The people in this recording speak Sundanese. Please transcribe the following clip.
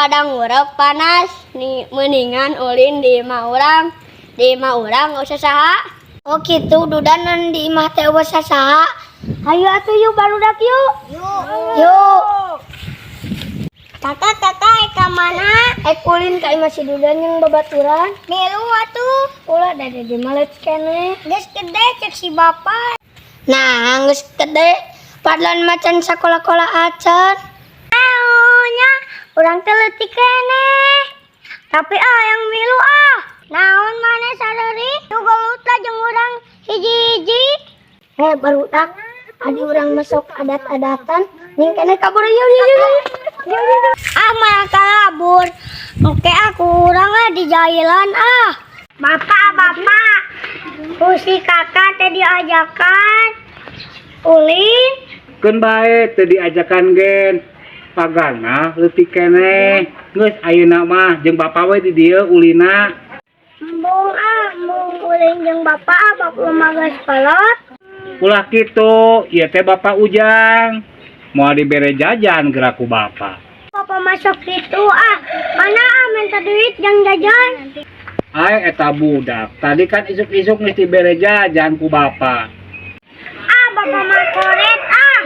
Padang ngurek panas nih, mendingan ulin di imah urang. Di imah urang nggak usah saha. Oh gitu, Dudan di imah teh euweuh sasaha. Hayu atuh yuk, barudak, yuk. Yuk. Yuk. Kakak, kakak, ka mana? Ek ulin ka imah si Dudan jeung babaturan. Milu atuh. Ulah, da di mah keneh. Geus gede cek si bapak. Nah, geus gede. Padahal macan sakola-kola acan. Naonnya, urang teh leutik keneh. Tapi ah, yang milu ah. Naon maneh sadari? Tuh gelut lah jeung urang hiji-hiji. Eh, barudak. Adi urang masuk adat-adatan. Ning keneh kabur, yuk yuk yuk. Yuk, yuk, yuk. Ah, malah kabur. Oke, aku urang ah di jailan ah. Bapak, bapak. Ku si kakak teh diajakan ulin. Keun bae, teu diajakan gen. Pagana leutik keneh. Geus, ayeuna mah jeung bapa we di dieu ulina. Embung ah, embung ulin jeung bapak ah, bapak mah geus kolot. Ulah kitu, ieu teh Bapak Ujang. Moal dibere jajan geura ku bapa. Bapak masuk gitu ah. Mana ah minta duit jeung jajan? Ai eta budak, tadi kan isuk-isuk geus dibere jajan ku bapa. Ah, bapak mah koret ah.